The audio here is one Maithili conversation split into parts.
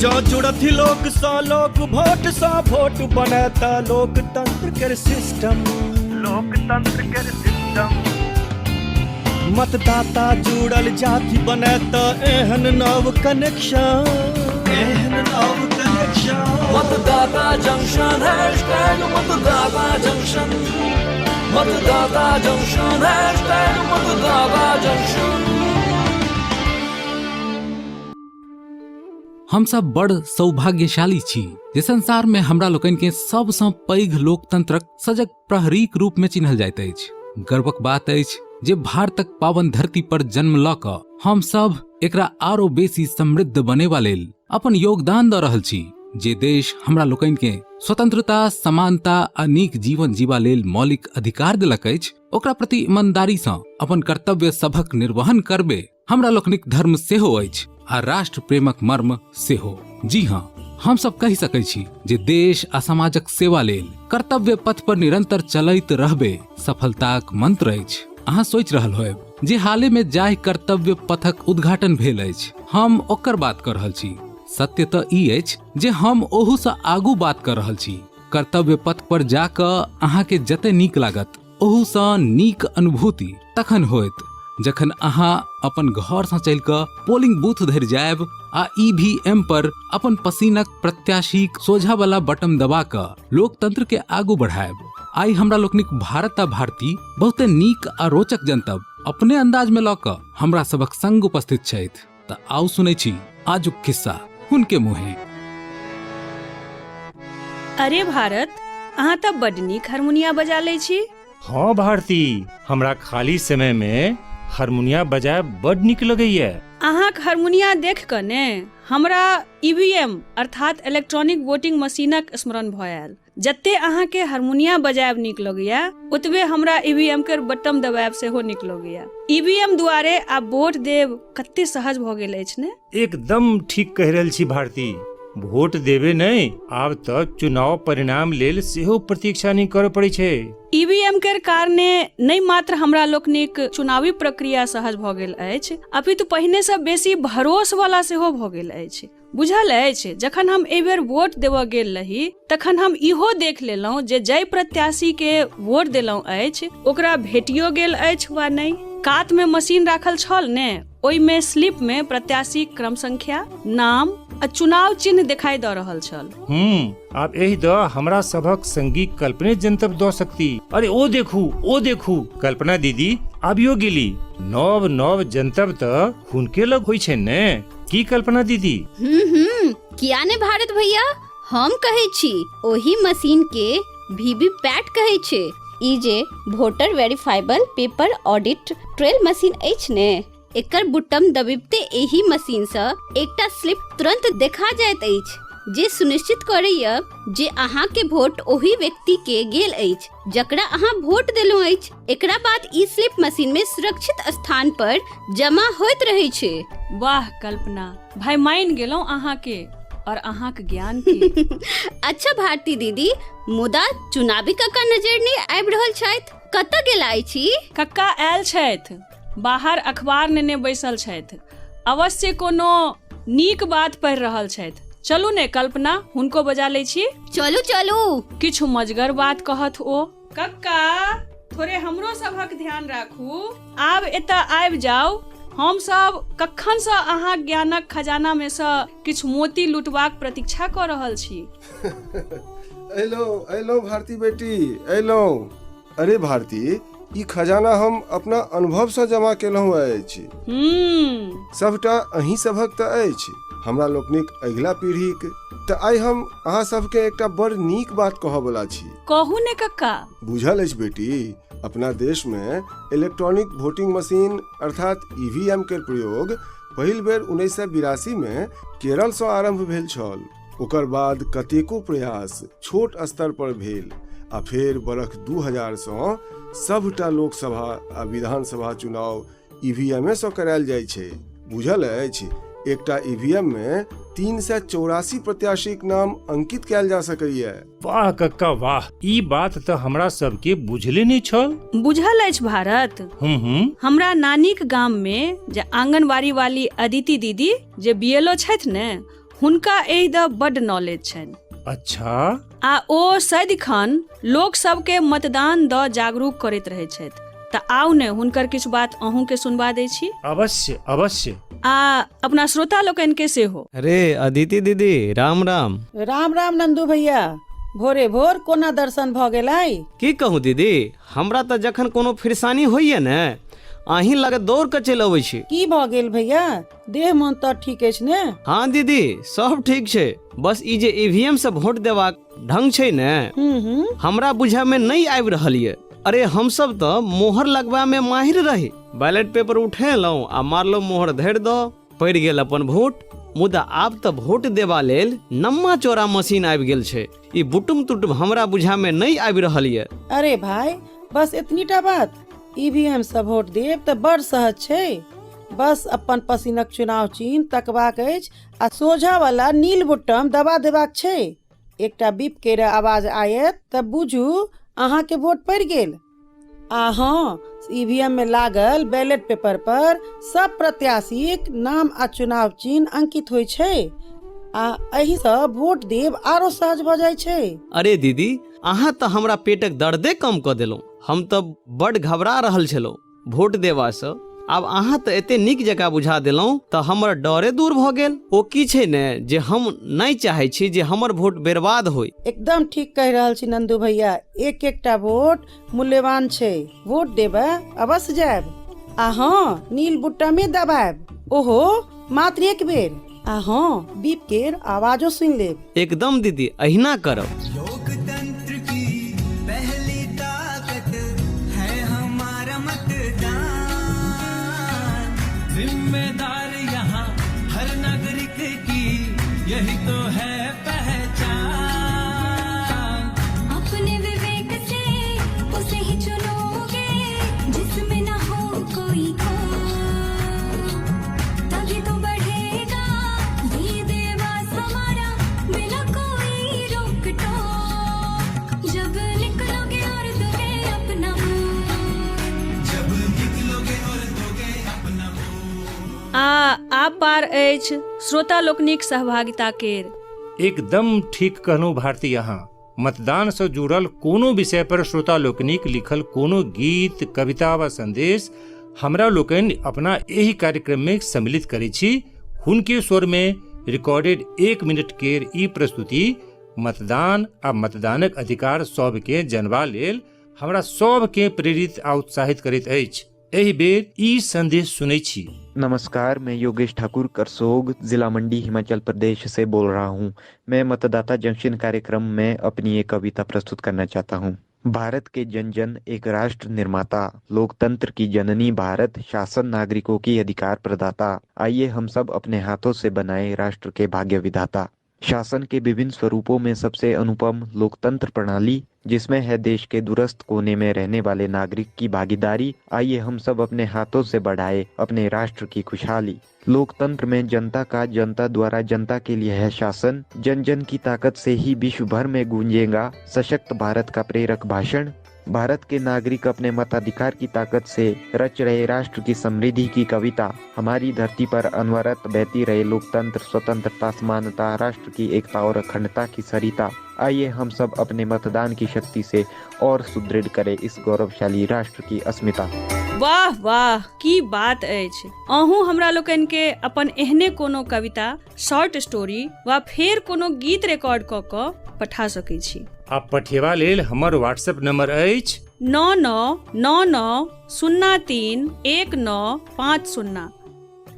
जँ जुड़थि लोक सँ लोक, वोट सँ वोट बनत लोकतंत्र केर सिस्टम। लोकतंत्र केर सिस्टम। मतदाता जुड़ल जाति बनत एहन नव कनेक्शन, एहन नव कनेक्शन। मतदाता जंक्शन हैशटैग मतदाता जंक्शन, मतदाता जंक्शन हैशटैग मतदाता जंक्शन। हम सब बड़ सौभाग्यशाली छी जे संसार में हमरा लोकनि के सबसँ पैघ लोकतंत्रक सजग प्रहरीक रूप में चिन्हल जाइत अछि। गर्वक बात अछि जे भारतक पावन धरती पर जन्म लऽ कऽ हम सब एकरा आरो बेसी समृद्ध बनेबा लेल अपन योगदान दऽ रहल छी। जे देश हमरा लोकनि के स्वतंत्रता, समानता आ नीक जीवन जीवा लेल मौलिक अधिकार देलक अछि, ओकरा प्रति ईमानदारी सँ अपन कर्तव्य सभक निर्वहन करबे हमरा लोकनिक धर्म सेहो अछि आ राष्ट्र प्रेमक मर्म सेहो। जी हाँ, हम सब कहि सकै छी जे देश आ समाजक सेवा लेल कर्तव्य पथ पर निरंतर चलैत रहबे सफलताक मंत्र अछि। अहाँ सोचि रहल होयब जे हाले में जाहि कर्तव्य पथक उद्घाटन भेल अछि, हम ओकर बात कर रहल छी। सत्य तऽ ई अछि जे हम ओहू सँ आगू बात कर रहल छी। कर्तव्य पथ पर जा कऽ अहाँके जते नीक लागत, ओहू सँ नीक अनुभूति तखन होयत जखन अहाँ अपन घर सँ चलि कऽ पोलिंग बूथ धरि जायब आ ईवीएम पर अपन पसीनक प्रत्याशीक सोझा वाला बटन दबा कऽ लोकतंत्र के आगू बढ़ायब। आइ हमरा लोकनिक भारत आ भारती बहुते नीक आ रोचक जनतब अपने अंदाज में लऽ कऽ हमरा सबक संग उपस्थित छथि। तऽ आउ सुनै छी आजुक खिस्सा हुनके मुँहे। अरे भारत, अहाँ तऽ बड नीक हारमोनिया बजा लै छी। हाँ भारती, हमरा खाली समय में हारमोनिया बजायब बड नीक लगैया। अहाँक हारमोनिया देख कऽ ने हमरा ईवीएम अर्थात इलेक्ट्रॉनिक वोटिंग मशीनक स्मरण भऽ आयल। जते अहाँके हारमोनिया बजायब नीक लगैया, ओतबे हमरा ईवीएम के बटम दबायब सेहो नीक लगैया। ईवीएम दुआरे आब वोट देब कते सहज भऽ गेल अछि ने। एकदम ठीक कहि रहल छी भारती। वोट देबे नहि, आब तऽ चुनाव परिणाम लेल सेहो प्रतीक्षा नहि करऽ पड़ै छै। ईवीएम केर कारणे नहि मात्र हमरा लोकनिक चुनावी प्रक्रिया सहज भऽ गेल अछि, अपितु पहिने सँ बेसी भरोस वाला सेहो भऽ गेल अछि। बुझल अछि, जखन हम एहि बेर वोट देबऽ गेल रही तखन हम इहो देख लेलहुँ जे जाहि प्रत्याशी के वोट देलहुँ अछि ओकरा भेटियो गेल अछि वा नहि। कात में मशीन राखल छल ने, ओहिमे स्लिप में प्रत्याशीक क्रम संख्या, नाम आ चुनाव चिन्ह देखाई दऽ रहल छल। आब एहि दऽ हमरा सभक संगी कल्पने जनतब दऽ सकती। अरे ओ देखू, ओ देखू, कल्पना दीदी आबियो गेली। नव नव जनतब तऽ हुनके लग होइ छै ने। की कल्पना दीदी? किया ने भारत भैया, हम कहै छी ओहि मशीन के वीवीपैट कहै छै। ई जे voter verifiable paper audit trail machine अछि ने, एकर बुटम दबिबते एहि मशीन सँ एकटा स्लिप तुरंत देखा जाइत अछि जे सुनिश्चित करैया जे अहाँ के वोट ओहि व्यक्ति के गेल अछि जकरा अहाँ वोट देलहुँ अछि। एकरा बाद ई स्लिप मशीन में सुरक्षित स्थान पर जमा होइत रहै छै। वाह कल्पना भाई, मान गेलहुँ अहाँ के और अहाँक ज्ञान के। अच्छा भारती दीदी, मुदा चुनावी कक्का नजर नहि आबि रहल छथि, कतऽ गेला अछि? कक्का आयल छथि, बाहर अखबार नेने बैसल छथि, अवश्य कोनो नीक बात पढ़ि रहल छथि। चलू ने कल्पना, हुनको बजा लै छी। चलू चलू। किछु मजगर बात कहत ओ। कक्का, थोड़े हमरो सभक ध्यान राखू, आब एतऽ आबि जाउ। हम सब कखन सँ अहाँक ज्ञानक खजाना में सँ किछु मोती लूटबाक प्रतीक्षा कऽ रहल छी। अयलहुँ अयलहुँ भारती बेटी, अयलहुँ। अरे भारती, ई खजाना हम अपना अनुभव सँ जमा केलहुँ अछि। सबटा अहीं सभक तऽ अछि, हमरा लोकनिक अगिला पीढ़ीक। तऽ आइ हम अहाँ सबके एकटा बड़ नीक बात कहऽ वाला छी। कहू ने कक्का। बुझल अछि बेटी, अपना देश में इलेक्ट्रॉनिक वोटिंग मशीन अर्थात ईवीएम के प्रयोग पहिल बेर 1982 में केरल सँ आरंभ भेल छल। ओकर बाद कतेको प्रयास छोट स्तर पर भेल आ फेर बरख 2000 सँ सभटा लोकसभा आ विधानसभा चुनाव ईवीएम सँ करायल जाइ छै। बुझल अछि, एकटा ईवीएम में 384 प्रत्याशीक नाम अंकित कयल जा सकैए। वाह कक्का वाह, ई बात तऽ हमरा सबके बुझले नहि छल। बुझल अछि भारत, हमरा नानीक गाम में जे आंगनबाड़ी वाली अदिति दीदी जे बीएलओ छथि ने, हुनका एहि दऽ बड्ड नॉलेज छनि। अच्छा। आ ओ सदिखन लोक सबके मतदान दऽ जागरूक करैत रहै छथि। तऽ आउ ने हुनकर किछु बात अहूँके सुनबा दै छी। अवश्य अवश्य। आ अपना श्रोता लोकनिके सेहो। अरे अदिति दीदी, राम राम। राम राम नन्दू भैया, भोरे भोर कोना दर्शन भऽ गेल आइ? की कहूँ दीदी, हमरा तऽ जखन कोनो फिरसानी होइए ने, अहीं लग दौड़ कऽ चलि अबै छी। की भऽ गेल भैया, देह मन तऽ ठीक अछि ने? हाँ दीदी, सब ठीक छै, बस ई जे ईवीएम से वोट देबाक ढंग छै ने, हमरा बुझा में नहि आबि रहल ये। अरे हमसब तऽ मोहर लगबा में माहिर रही, बैलेट पेपर उठेलहुँ आ मारलहुँ मोहर धरि दऽ, पड़ि गेल अपन वोट। मुदा आब तऽ वोट देबा लेल नम्मा चौड़ा मशीन आबि गेल छै, ई बुटुम तुटुम हमरा बुझा में नहि आबि रहल ये। अरे भाई, बस एतनीटा बात, ईवीएम से वोट देब तऽ बड़ सहज छै। बस अपन पसीनक चुनाव चिन्ह तकबाक अछि आ सोझा वाला नील बुट्टम दबा देबाक छै। एकटा बीप केर आवाज आयत तऽ बुझू अहाँके वोट पड़ि गेल। आ हँ, ईवीएम में लागल बैलेट पेपर पर सब प्रत्याशीक नाम आ चुनाव चिन्ह अंकित होइ छै आ एहिसँ वोट देब आरो सहज भऽ जाइ छै। अरे दीदी, अहाँ तऽ हमरा पेटक दर्दे कम कऽ देलहुँ। हम तऽ बड्ड घबरा रहल छलहुँ वोट देबासँ, आब अहाँ तऽ एते नीक जकाँ बुझा देलहुँ तऽ हमर डरे दूर भऽ गेल। ओ की छै ने जे हम नहि चाहै छी जे हमर वोट बर्बाद होय। एकदम ठीक कहि रहल छी नन्दू भैया, एक एकटा वोट मूल्यवान छै। वोट देबऽ अवश्य जायब आ हँ, नील बुट्टमे दबायब, ओहो मात्र एक बेर। आ हँ, बीप केर आवाजो सुनि लेब। एकदम दीदी, अहिना करब। लोकतंत्र की पहली ताकत है हमारा मतदान, जिम्मेदार यहाँ हर नागरिक की यही तो है पहचान। अपने विवेक से उसे ही चुनोगे जिसमें न हो कोई खोट, तभी तो बढ़ेगा ये देवास हमारा बिना कोई रोक टोक। जब निकलोगे और दोगे अपना वोट, जब निकलोगे और दोगे अपना वोट। आ आब पार अछि श्रोता लोकनिक सहभागिता केर। एकदम ठीक कहलहुँ भारती अहाँ। मतदान सँ जुड़ल कोनो विषय पर श्रोता लोकनिक लिखल कोनो गीत, कविता वा संदेश हमरा लोकनि अपना एहि कार्यक्रम में सम्मिलित करै छी। हुनके स्वर में रिकॉर्डेड 1 मिनट केर ई प्रस्तुति मतदान आ मतदानक अधिकार सबके जनबा लेल हमरा सबके प्रेरित आ उत्साहित करैत अछि। एहि बेर ई संदेश सुनै छी। नमस्कार, मैं योगेश ठाकुर करसोग, जिला मंडी, हिमाचल प्रदेश से बोल रहा हूँ। मैं मतदाता जंक्शन कार्यक्रम में अपनी एक कविता प्रस्तुत करना चाहता हूँ। भारत के जन जन एक राष्ट्र निर्माता, लोकतंत्र की जननी भारत, शासन नागरिकों की अधिकार प्रदाता। आइए हम सब अपने हाथों से बनाए राष्ट्र के भाग्य विधाता। शासन के विभिन्न स्वरूपों में सबसे अनुपम लोकतंत्र प्रणाली, जिसमें है देश के दूरस्थ कोने में रहने वाले नागरिक की भागीदारी। आइए हम सब अपने हाथों से बढ़ाए अपने राष्ट्र की खुशहाली। लोकतंत्र में जनता का जनता द्वारा जनता के लिए है शासन। जन जन की ताकत से ही विश्व भर में गूंजेगा सशक्त भारत का प्रेरक भाषण। भारत के नागरिक अपने मताधिकार की ताकत से रच रहे राष्ट्र की समृद्धि की कविता। हमारी धरती पर अनवरत बहती रहे लोकतंत्र, स्वतंत्रता, समानता, राष्ट्र की एकता और अखंडता की सरिता। आइए हम सब अपने मतदान की शक्ति से और सुदृढ़ करें इस गौरवशाली राष्ट्र की अस्मिता। वाह वाह, की बात अछि। अहूँ हमरा लोकनि के अपन एहने कोनो कविता, शॉर्ट स्टोरी वा फेर कोनो गीत रिकॉर्ड कऽ कऽ पठा सकै छी। आ पठेबा लेल हमर व्हाट्सएप नंबर अछि 9 9 9 9 0 3 1 9 5 0।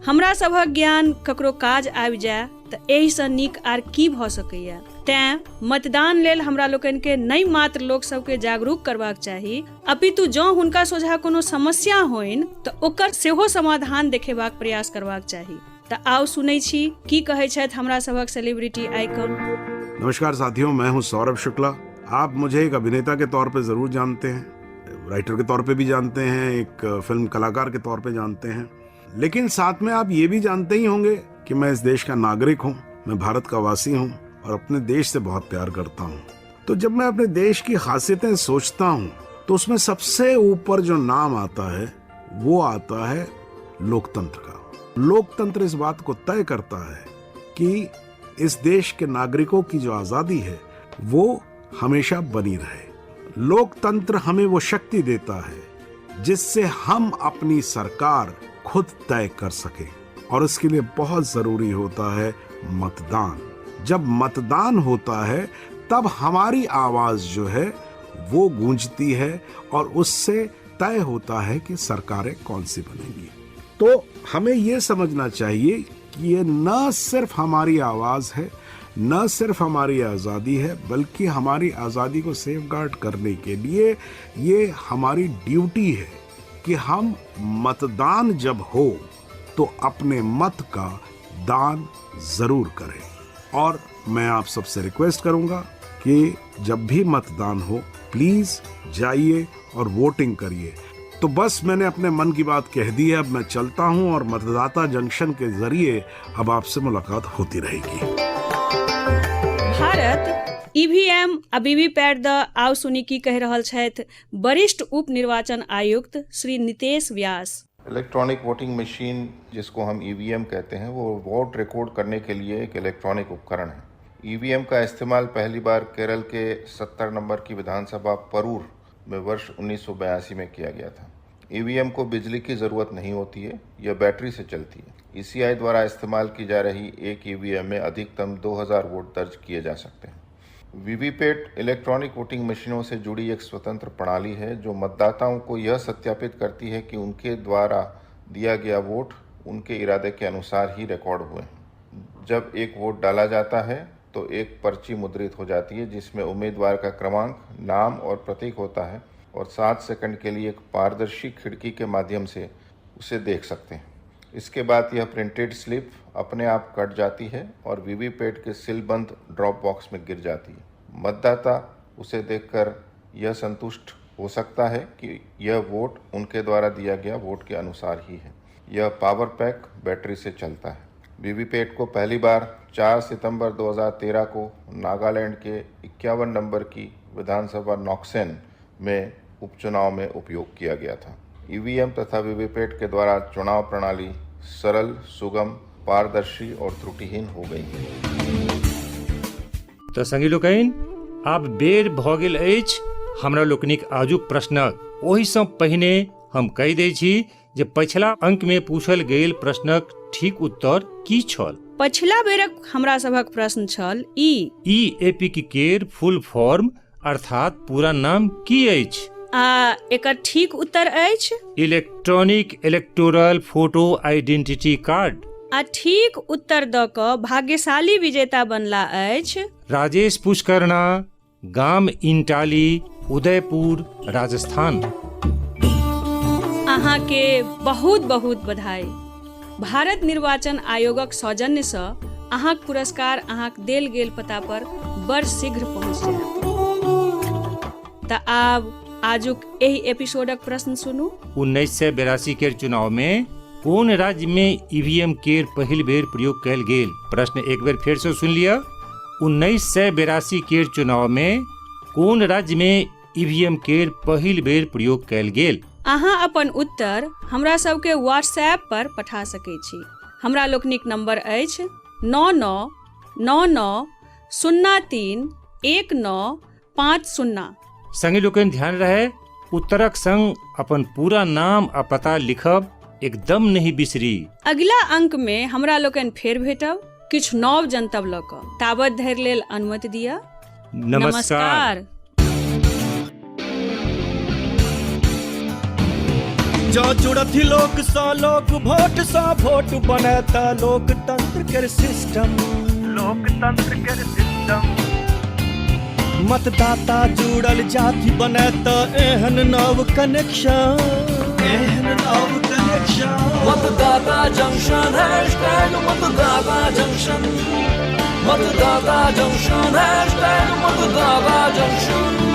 हमरा सभक ज्ञान ककरो काज आबि जाय तऽ एहिसँ नीक आर की भऽ सकैए। तैँ मतदान लेल हमरा लोकनिके नहि मात्र लोक सबके जागरूक करबाक चाही, अपितु जँ हुनका सोझा कोनो समस्या होइन तऽ ओकर सेहो समाधान देखेबाक प्रयास करबाक चाही। तऽ आउ सुनै छी की कहै छथि हमरा सभक सेलिब्रिटी आइकॉन। नमस्कार साथियों, मैं हूं सौरभ शुक्ला। आप मुझे एक अभिनेता के तौर पे ज़रूर जानते हैं, राइटर के तौर पे भी जानते हैं, एक फिल्म कलाकार के तौर पे जानते हैं, लेकिन साथ में आप ये भी जानते ही होंगे कि मैं इस देश का नागरिक हूँ, मैं भारत का वासी हूँ और अपने देश से बहुत प्यार करता हूँ। तो जब मैं अपने देश की खासियतें सोचता हूँ तो उसमें सबसे ऊपर जो नाम आता है वो आता है लोकतंत्र का। लोकतंत्र इस बात को तय करता है कि इस देश के नागरिकों की जो आज़ादी है वो हमेशा बनी रहे। लोकतंत्र हमें वो शक्ति देता है जिससे हम अपनी सरकार खुद तय कर सकें, और इसके लिए बहुत ज़रूरी होता है मतदान। जब मतदान होता है तब हमारी आवाज़ जो है वो गूंजती है और उससे तय होता है कि सरकारें कौन सी बनेंगी। तो हमें ये समझना चाहिए कि ये न सिर्फ हमारी आवाज़ है, न सिर्फ हमारी आज़ादी है, बल्कि हमारी आज़ादी को सेफगार्ड करने के लिए ये हमारी ड्यूटी है कि हम मतदान जब हो तो अपने मत का दान ज़रूर करें। और मैं आप सबसे रिक्वेस्ट करूंगा कि जब भी मतदान हो प्लीज़ जाइए और वोटिंग करिए। तो बस मैंने अपने मन की बात कह दी है, अब मैं चलता हूं और मतदाता जंक्शन के जरिए अब आपसे मुलाकात होती रहेगी। भारत ईवीएम आ वीवीपैट द आउ सुनी की कहि रहल छथि वरिष्ठ उप निर्वाचन आयुक्त Shri Nitesh Vyas. Electronic voting machine, जिसको हम ईवीएम कहते हैं, वो वोट रिकॉर्ड करने के लिए एक इलेक्ट्रॉनिक उपकरण है। ईवीएम का इस्तेमाल पहली बार केरल के 70 नंबर की विधानसभा परूर में वर्ष 1982 में किया गया था। ईवीएम को बिजली की ज़रूरत नहीं होती है, यह बैटरी से चलती है। ईसीआई द्वारा इस्तेमाल की जा रही एक ईवीएम में अधिकतम 2000 वोट दर्ज किए जा सकते हैं। वीवीपैट इलेक्ट्रॉनिक वोटिंग मशीनों से जुड़ी एक स्वतंत्र प्रणाली है जो मतदाताओं को यह सत्यापित करती है कि उनके द्वारा दिया गया वोट उनके इरादे के अनुसार ही रिकॉर्ड हुए हैं। जब एक वोट डाला जाता है तो एक पर्ची मुद्रित हो जाती है जिसमें उम्मीदवार का क्रमांक, नाम और प्रतीक होता है और 7 सेकंड के लिए एक पारदर्शी खिड़की के माध्यम से उसे देख सकते हैं। इसके बाद यह प्रिंटेड स्लिप अपने आप कट जाती है और वीवीपैट के सीलबंद ड्रॉप बॉक्स में गिर जाती है। मतदाता उसे देखकर यह संतुष्ट हो सकता है कि यह वोट उनके द्वारा दिया गया वोट के अनुसार ही है। यह पावर पैक बैटरी से चलता है। वीवीपैट को पहली बार 4 सितंबर 2013 को नागालैंड के 51 नंबर की विधानसभा नॉक्सेन में उपचुनाव में उपयोग किया गया था। ईवीएम तथा वीवीपैट के द्वारा चुनाव प्रणाली सरल, सुगम, पारदर्शी और त्रुटिहीन हो गई है। तऽ संगी लोकनि, आब बेर भऽ गेल अछि हमरा लोकनिक आजुक प्रश्नक। ओहिसँ पहिने हम कहि दै छी जे पछिला अंकमे पूछल गेल प्रश्नक ठीक उत्तर की छल। पछिला बेरक हमरा सभक प्रश्न छल ई ई एपिक केर फुल फॉर्म अर्थात पूरा नाम की अछि? आ एकर ठीक उत्तर अछि electronic electoral photo identity card. आ ठीक उत्तर दऽ कऽ भाग्यशाली विजेता बनला अछि राजेश पुष्करणा, गाम इंटाली, उदयपुर, राजस्थान। अहाँके बहुत बहुत बधाई। भारत निर्वाचन आयोगक सौजन्यसँ अहाँक पुरस्कार अहाँक देल गेल पता पर बड़ शीघ्र पहुँच जायत। तऽ आब आजुक एहि एपिसोडक प्रश्न सुनू। 1982 केर चुनाव में कोन राज्य में ईवीएम केर पहिल बेर प्रयोग कयल गेल? प्रश्न एक बेर फेर से सुन लिअ। 1982 केर चुनाव में कोन राज्य में ईवीएम केर पहिल बेर प्रयोग कयल गेल? अहाँ अपन उत्तर हमरा सबके व्हाट्सएप पर पठा सकै छी। हमरा लोकनिक नंबर अछि 9 9 9 9 0 3 1 9 5 0। संगी लोकनि ध्यान रहे, उत्तरक संग अपन पूरा नाम आ पता लिखब एकदम नहीं बिसरी। अगिला अंक में हमरा लोकनि फेर भेटब किछु नव जनतब लऽ कऽ। ताबत धरि लेल अनुमति दिअ। नमस्कार। जँ जुड़थि लोक सँ लोक, वोट सँ वोट बनत लोकतंत्र केर सिस्टम। लोकतंत्र केर सिस्टम। मतदाता जुड़ल जाति बनत एहन नव कनेक्शन, एहन नव कनेक्शन। मतदाता जंक्शन हैशटैग मतदाता जंक्शन, मतदाता जंक्शन हैशटैग मतदाता जंक्शन।